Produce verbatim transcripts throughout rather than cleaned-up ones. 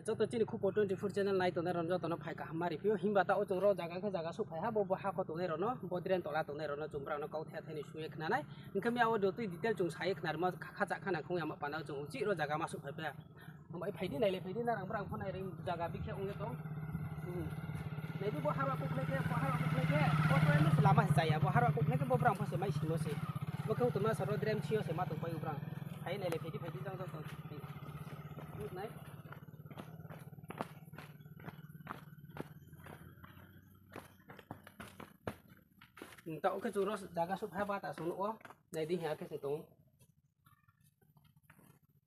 Joto chini Khupo twenty four channel nai tongnai rao no joto no phai kaham ma ri phi ou. Himba taoh chung ro jaga khe jaga souhphai ha, bo, bo ha kho tongnai rao no, bo drain tola tongnai rao no chung brao no kauthai thai ni sui ye khna nai. Hing khe mi abo jotoi detail chung sa ye khna rimo kha, khacha kha nang khong ya ma panda chung uchih ro jaga ma souhphai phi ha. Hambai phai di, nailai phai di, nrang brang pho nai ri jaga bikhe ong ye tong. Hmm. Nai di bo harwa kukhlai khe, bo harwa kukhlai khe, bo to eno se lama se chaya, bo harwa kukhlai khe bo brang pho se mai simo se. Bo khe tongma sa ro drain si yo se ma tongpai ou brang. Phai nailai phai di, phai di jang joto. Good night. Taoh khe chung ro jaga souhphai ha ba ta sung nuh ou. Nai di hing ya khe se tong.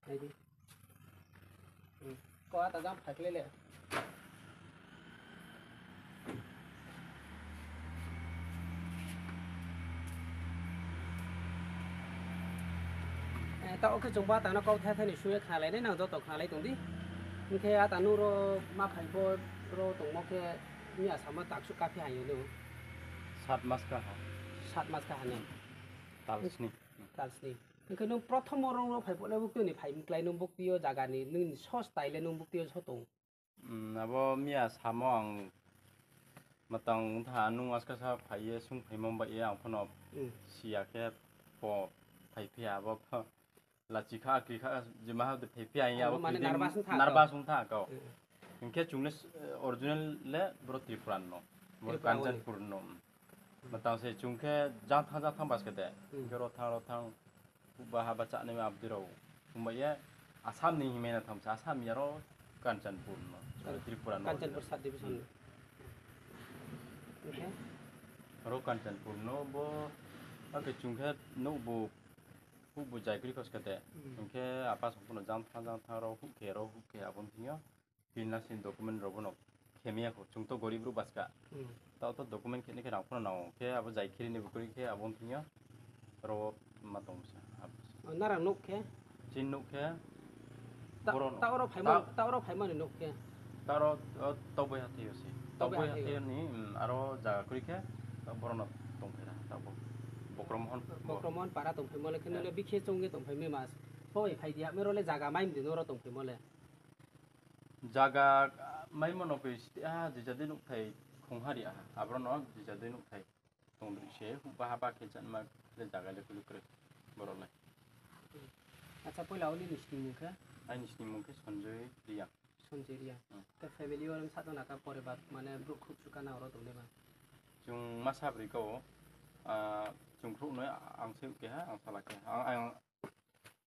Nai di. Hmm. Ko ata jang phai khlai le. Eh, taoh khe chung ba ta no kauthai thai ni sui ye khnalai nai, nang joto khnalai tong di. Hing khe ata nung ro ma phai bo ro tongmo khe mi asamo taksuh kaphi ha hing yo nung? Sat mas kha ha. Sat mas kha ha ni? Tal sni. Tal sni. Hing khe nung prothom wo rong ro phai phuh le bukti ni phai mklái nung bukti yo jaga ni, nung ni so style le nung bukti yo so tong? Hmm, abo miya samo ang matang tha nung askasa phai ye sung phaimo bai ye ang phono Hmm. siya khe pho phai phi ya abo pho lachi kha, kri kha, jema ha de phai phi ya Ano abo mane kri din nervous ong tha nervous kau. Ong tha kau. Hmm. Hing khe chung le, eh, original le bro Tripura no. Bro Tripura Kanchanpur no. Matang se chung khe jang thang jang thang bas khe de. Hmm. Hing khe ro thang ro thang. Ba ha ba chá nai ma abdi rao. Himba ye Assam ni himai na thamsa, Assam ya ro Kanchanpur no, Tripura no. Kanchanpur sub division. Hing khe? Ro Kanchanpur no bo, ake chung khe nouh bo, huh bo jai kri kos kate. Hmm. Hing khe apa song pho no jang thang jang thang ro huh khe ro huh khe abo thing yo. Tin lakh ni document rao bo no khe mi ya kho, chung to gorib brouh baska. Hmm. Taoh to document khe ni khe rang pho no nang khe abo jai khiri ni bo kri khe abo thing yo. Ro ma tong sa, abo sa. O, nrang nouh khe? Chini nouh khe. Ta-, boro no. Taoh ro phaimo, ta- taoh ro phaimo ni nouh khe? Taoh ro, o, Tokbai hathái yo se. Tokbai Tokbai hathái yo. Hathái yo ni, mm, aro jaga kri khe, taoh boro no tongphai ra, taoh bo. Bokromohon. Bokromohon para tongphaimo le khe, eh, no le bikhe chong ye tongphai mi mas. Poi phai di, ame ro le jaga mai mdi no ro tongphaimo le. Jaga, ah, maimo no koi siti, ah, jija dei nouhthai khong hari, ah, aboro no jija dei nouhthai tong dri se, huh ba ha ba khe chan ma le jaga le kuli kre, boro le. Acha, poila o nini sning mung khe? Aini sning mung khe Sanjoy Reang. Sanjoy Reang. Hmm. Khe family o nung sa tong na ka poribar, mane brouh khrouh chu ka na oro tong nai ma? Chung ma sabri ka o, ah, chung khrouh noi, ang se keha, ang sala keha. Ang, ang,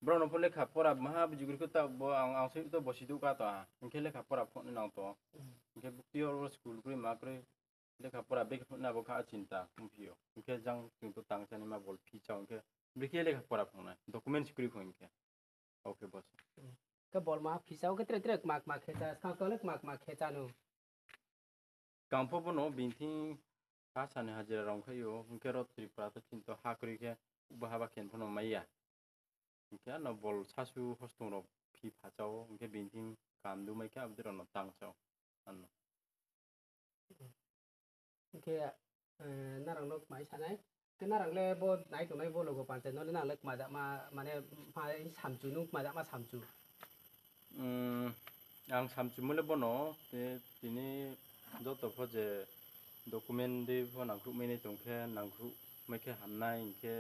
Brao no pho lekha pora maha bujugri khe ta bo ang, ang se to bosi duh ka to ha. Hing khe lekha pora phone nang to. Hmm. Hing khe bukti yo school kroi ma kroi. Lekha pora bek phone na bo kha chinta, kumphi yo. Hing khe jang chung to tang chani ma bol phi chao hing khe. Bikhe lekha pora phone na. Document se kroi phone hing khe. Okay, boss. Hmm. Khe bol ma phi chao khe tre tre kma kma khe cha, skang to le kma kma khe cha no. Kang pho bono bini thing ha sani hajira rao khai ou, hing khe ro Tripura to chinto ha kroi khe, uba haba khe pho no mai ya. Hing khe ano bol sasu hostung rao phi pha chao, hing khe bini thing kamdu mai khe abdi rao no tang chao. Ano. Hing khe, eh, nrang no kmai sanai. Khe nrang le bo nai tongnai bo logo panchayat no le nang le kma jakma, mane, ma samchu nung kma jakma samchu. Umm, ang samchumo le bono, te tini joto pho je document dei pho nangkhruh mai nai tong khe, nangkhruh mai khe hamnai, hing khe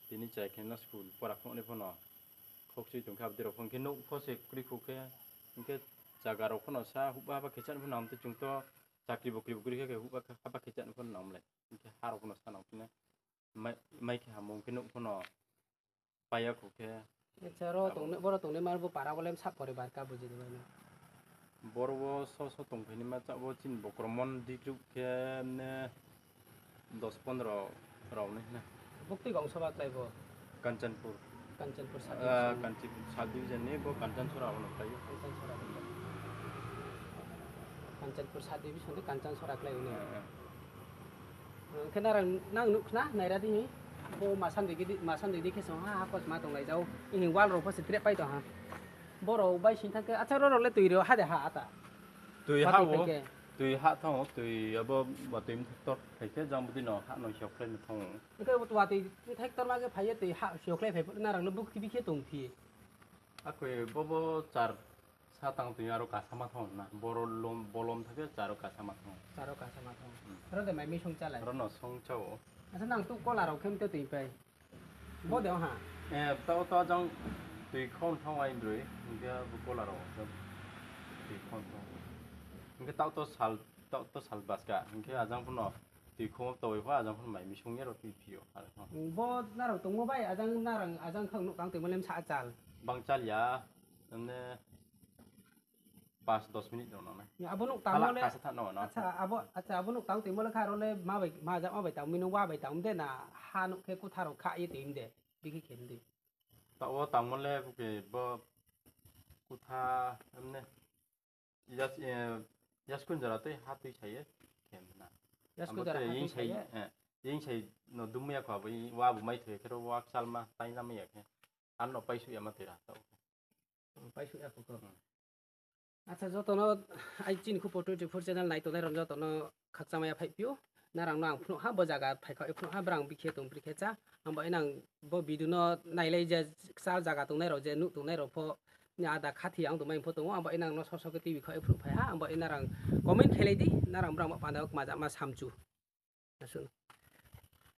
tini chai khe no school pora phnuh nai pho no khokchui tong khe, abdi rao pho hing khe nouh pho se kroi kho khe, hing khe zaga rao pho no sa huhba haba khe chan pho nang tei chung to chakri bukri bukri khe, khe huhba haba khe chan pho nang mlai, hing khe ha rao pho no sa nang phi nai. Mai, mai khe hamo hing khe nouh pho no pai ya kho khe. Acha, ro abo tongnai, boro tongnai ma bo para bo le bsa poribar ka buji di bai no. Boro bo so so tongphai ni ma cha bo chini Bokromon district khe ne dos pondro rao ni na. Buktui gong soba klai bo? Kanchanpur. Kanchanpur sub division. Ah, Kanchanpur sub division ni bo Kanchansora bo no klai o. Kanchansora. Kanchanpur sub division ni Kanchansora klai o ni. Eh, eh. Hing khe nrang nang nuh khna naira di hi. Bo masandoi di, masandoi di khe song ha, ha kosma tonglai jao. Hing wall rao pho se trep pai tong ha. Borao bai sing thang khe, acha, ro rao le tui rao ha de ha ata. Tui ha o, tui ha thanng o, tui abo ba tui mthektor phai khe jang bdi no ha no hiokhlai no thanng o. Hing khe watui mthektor ma khe phai ye tui ha hiokhlai phai phuh nrang no bukti bikhe tong phi. Akoi bo bo char Sa tang tui aro kasama thang na. Boro lom, bolom thake charo kasama thang. Charo kasama thang. Hmm. Aro de mai mi song chalai. Aro no song chao. Asa nang tu kola rao khem te tui pai. Bo de ha. Eh, tao to ajang tui khon thang ai broi. Hingke bo kola rao. Tui khon thang. Hingke tao to sal, tao to sal baska. Hingke ajang phuno tui khon to bai pho ajang phuno mai mi song ya ro tui phio. Bo narang tongmo bai ajang narang ajang khang nuk tang tui mo lem sa chal. Bang chal ya. Emne pas dos minute rao no nai. Abo nuk tangmo le, kasa tha no, no. Acha, abo, acha, abo nuk tang tui mo le kha ro le ma bai, ma ja ma bai tang, mino wa bai tang de na, ha nuk khe kutha rao kha ye tui de, bikhe khe de. Tao wo tangmo le buke bo kutha, emne, yas-, eh, yaskun jora tei ha tui sa ye khe na. Yaskun jora ha tui sa ye? Eh, ying sai no dum ya kho, abo wa bo mai thoi khe ro wa kchalma, tai na mai ya khe. An no paisuh ya ma tui ra tao. Paisuh ya kho kho. Hmm. Acha, joto no ai chini Khupo twenty four channel nai tongnai rao joto no khakchangma ya phaiphi ou. Narang no ang phnuh ha, bo zaga phaikhaoh ye phnuh ha, brang bikhe tong bikhe cha. Ang bai nang bo video no nailai je kchal zaga tongnai rao je nuh tongnai rao pho, ada khathi ang tongmai pho tong ou, ang bai nang no soso khe tui bikhaoh ye phnuh phai ha, ang bai narang comment khelai di, narang brang ba panda wo kma jama samchu. Asuh no.